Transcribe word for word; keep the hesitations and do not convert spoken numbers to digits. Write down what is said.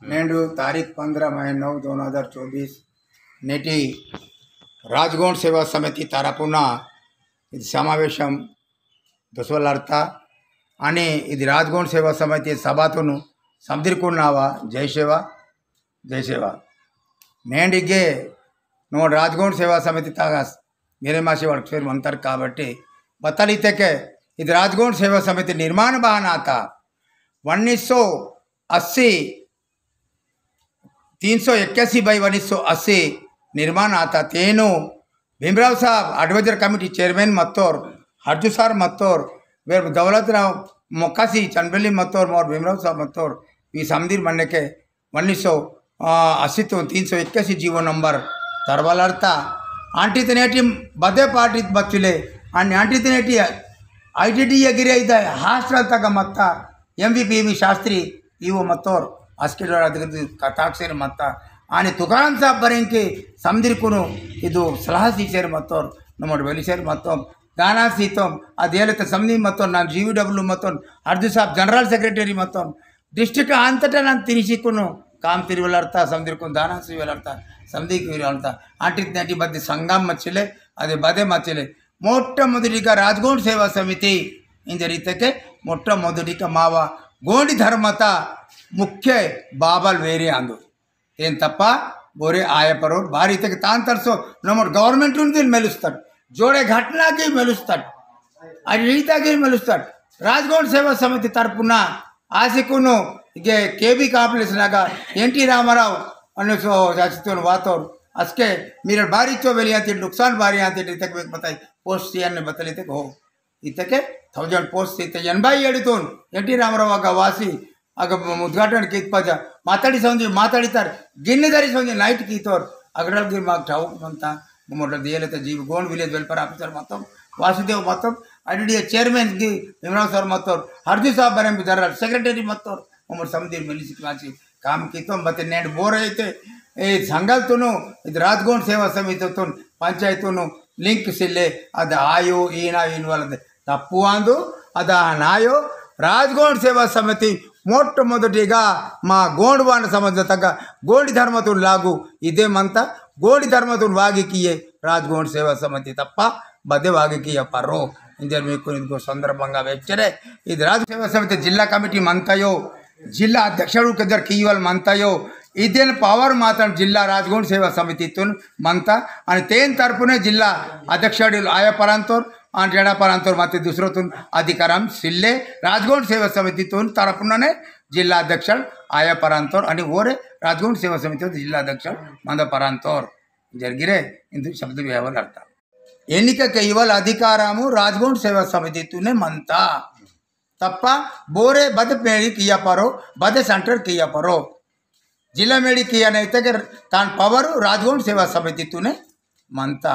नेंडु तारीख पंद्रह मई नौ दो हज़ार चौबीस नेटी राजगोंड सेवा समिति तरपुना इद समावेशम दोसवल अर्ता। अनि इद राजगोंड सेवा समिति सभातुनु समदिरकुन्नावा। जय सेवा, जय सेवा। नेंडिगे नोड राजगोंड सेवा समिति तागस मेरे मासी वर्कफेर मंतर काबट्टी बतल इतेके इद राजगोंड सेवा समिति निर्माण बहानाता उन्नीस सौ अस्सी, तीन सौ इक्यासी by उन्नीस सौ अस्सी निर्माण आता। तेनु भीमराव साहब advisor committee chairman मत्तोर, हर्जु सार मत्तोर, वेर दौलतराव मोकासी चंदबेली मत्तोर, मोर भीमराव साहब मत्तोर, वी समदिर मन्नेके उन्नीस सौ अस्सी तो तीन सौ इक्यासी जीवो नंबर तरवाल अर्ता। आंटी तनेटी बदे पार्टी बच्चुले, आंटी तनेटी आईटीडी गिरे इदा हॉस्टल तक मत्ता एमवीपी शास्त्री ईवो मत्तोर, अस्केडोर अधिकृत कताक्षर मत्ता। आनी तुकाराम साहब बरेंके समदिरकुनु इदु सलाह सीसेर मत्तोर, नमोड वेलिसेर मत्तोम, दाना सीतोम, अदेले त समनी मत्तोन, ना जीवीडब्ल्यू मत्तोन, अर्जु साहब जनरल सेक्रेटरी मत्तोन, डिस्ट्रिक्ट अंतटा ना तिरिसिकुनु काम तिरिवलर्ता, समदिरकुनु दाना सीवलर्ता, समदिरकुनु विरलर्ता, आंटी तनेटी बद्दी संगम मच्चिले, अदे बदे मच्चिले, मोट्टमोदटिगा राजगोंड सेवा समिति इंजर इतेके मोट्टमोदटिगा मावा गोंडी धर्मता मुख्य बाबल वेरे आंदो। तेन तप्पा बोरे आय परोर बारी इतेके तान तरसो नमोट government उन दिन मेलुस्तट। जोड़े घटना की मेलुस्तट। अरे रीता की मेलुस्तट। राजगोंड सेवा समिति तरपुना आसिकुनु इगे केबी complex नगा एनटी रामाराव अनु सो जाचितोन वातोर। अस्के मीरे बारी चो वेलियांती नुकसान बारी आंती इतेके बेक बताई। पोस्ट सियान ने बतले इतेके हो। इतेके thousand post इते एनबाई एडितोन एनटी रामाराव अगा वासी अगा उद्घाटन कीत पजा माताड़ी सौंजी माताड़ी तर गिन्ने दरी सौंजी night कीतोर। अगड़ल गिर माग ठाउक मंता। मोमोट दियले ते जीव गोंड village welfare officer मतम, वासुदेव मतम, आईटीडीए chairman की भीमराव सर मतोर, हरदी साहब बरेम जनरल सेक्रेटरी मतोर, मोमोट समदिर मिली सिकलाची काम कीतोम। बते नेंड बोर इते ए संगल तुनु इद राजगोंड सेवा समिति तुन पंचायत तुनु link सिले अद आयो ईना इन वाला तप्पु आंदु। अद नायो राजगोंड सेवा समिति मोट्टमोदटिगा मा गोंडवान समाज तक गोंडी धर्मतुन लागू इदे मंता। गोंडी धर्मतुन वागी किये राजगोंड सेवा समिति तप्पा बदे वागी किया परो। इंजर मीकु इदगो संदर्भंगा वेच्चरे इद राज सेवा समिति जिल्ला कमिटी मंतयो, जिल्ला अध्यक्षुडु केदर कीवल मंतयो, इदेन power मात्रम जिल्ला राजगोंड सेवा समिति तुन मंता। अनि तेन तरपुने जिल्ला अध्यक्षुडु आया परांतोर, आंटेड़ा परांतोर माते दूसरो तुन अधिकारम सिल्ले राजगोंड सेवा समिति तुन तरपुनने जिल्ला अध्यक्ष आया परांतोर अनि ओरे राजगोंड सेवा समिति जिल्ला अध्यक्ष मंद परांतोर जरगिरे इंदु शब्द व्यवहार अर्थ। एनिक केवल अधिकारमु राजगोंड सेवा समिति तुने मंता। तप्पा बोरे बद मेड़ी किया परो, बद center किया परो। जिला मेड़ी किया नहीं तक तान power राजगोंड सेवा समिति तुने मंता।